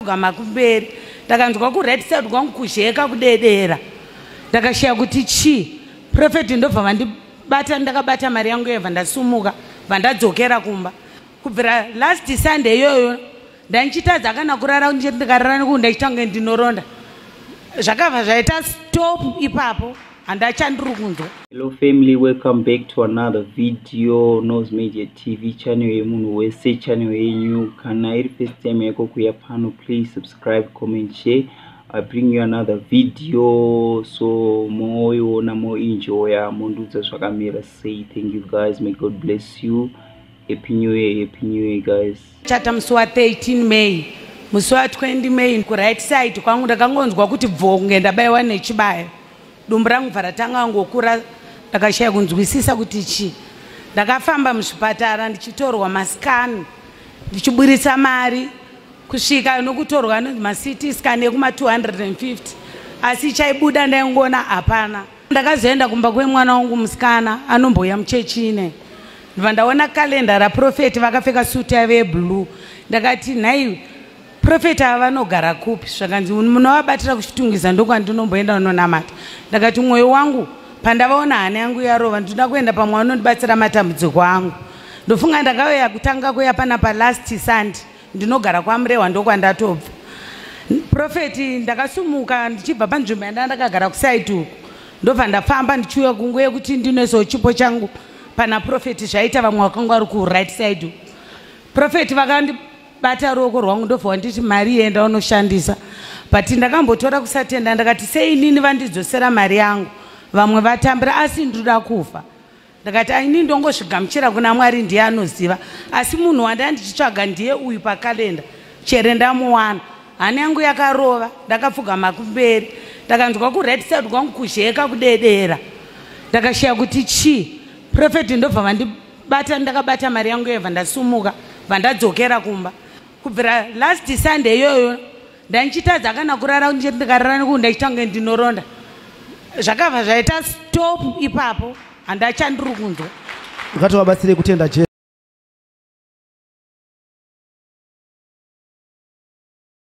Ndakapfugama kumberi, ndakanzwa kuright side kwangu kuzheka kudedera. Ndakashaya kuti chii. Prophet ndobva vandibata, ndakabata mari yangu yebva ndasumuka, bva ndadzokera kumba. Kubvira last Sunday iyoyo ndandichitadza kana kurara, ndikarara nekuti ndachiita kunge ndinoronda. Zvakabva zvaita stop ipapo, handachandiri kunzwa. Hello family, welcome back to another video. Nose Media TV channel yemunhu wese, channel yenyu. Kana iri first time yako kuya pano, please subscribe, comment, share. I bring you another video, so moiona, moenjoya, mondiudza zvakamira sei. Thank you guys, may God bless you. Happy New Year, happy New Year guys. Chata musi wa13 May, musi wa20 May, kuright side kwangu ndakangonzwa kuti bvo, kunge ndabayiwa nechibayo. Dumbu rangu bva ratanga ngokura, ndakashaya kunzwisisa kuti chii. Ndakafamba muzvipatara ndichitorwa mascan, ndichiburitsa mari, kusvika nokutorwa anonzi maCT scan ekuma250, asi chaibuda ndaingoona hapana. Ndakazoenda kumba kwemwana wangu musikana anombouya muchechine, ndibva ndaona kalenda raprophet vakapfeka suti yavo yeblue. Ndakati, "Nhai prophet, ava vanogara kupi?" Zvakanzi, "Munovabatira kuChitungwiza, ndokwandinomboenda unonamata." Ndakati, "Mwoyo wangu pandavaona hana yangu yarova, ndinoda kuenda pamwe vanondibatsira matambudziko angu." Ndofunga ndakauya kutanga kuya panapa last Sunday. Ndinogara kwaMurehwa, ndokwandatobva. Prophet, ndakasumuka ndichibva panzvimbo yanda ndakagara kuside uku, ndobva ndafamba ndichiuya kunguva yekuti ndinoisawo chipo changu pana prophet. Zvaita vamwe vakanga vari kuright side uku. Prophet vakandibata ruoko rwangu, ndobva wanditi, "Mari yenda unoshandisa." But ndakambotora kusatenda. Ndakati, "Sei inini vandidzosera mari yangu, vamwe vatambira, asi ndinoda kufa?" Ndakati, "Aini ndongozvigamuchira kuna Mwari, ndiye anoziva, asi munhu wanda ndichitsvaga ndiye uyu pakalenda, chere ndamuwana." Hana yangu yakarova, ndakapfugama kumberi, ndakanzwa kuright side kwangu kuzheka kudedera. Ndakashaya kuti chii. Prophet ndobva vandibata, ndakabata mari yangu yebva ndasumuka, bva ndadzokera kumba. Kubvira last Sunday iyoyo ndandichitadza kana kurara, ndikarara nekuti ndachiita kunge ndinoronda. Zvakabva zvaita stop ipapo, handachandiri kunzwa. Ngativabatsire kutenda Jesu.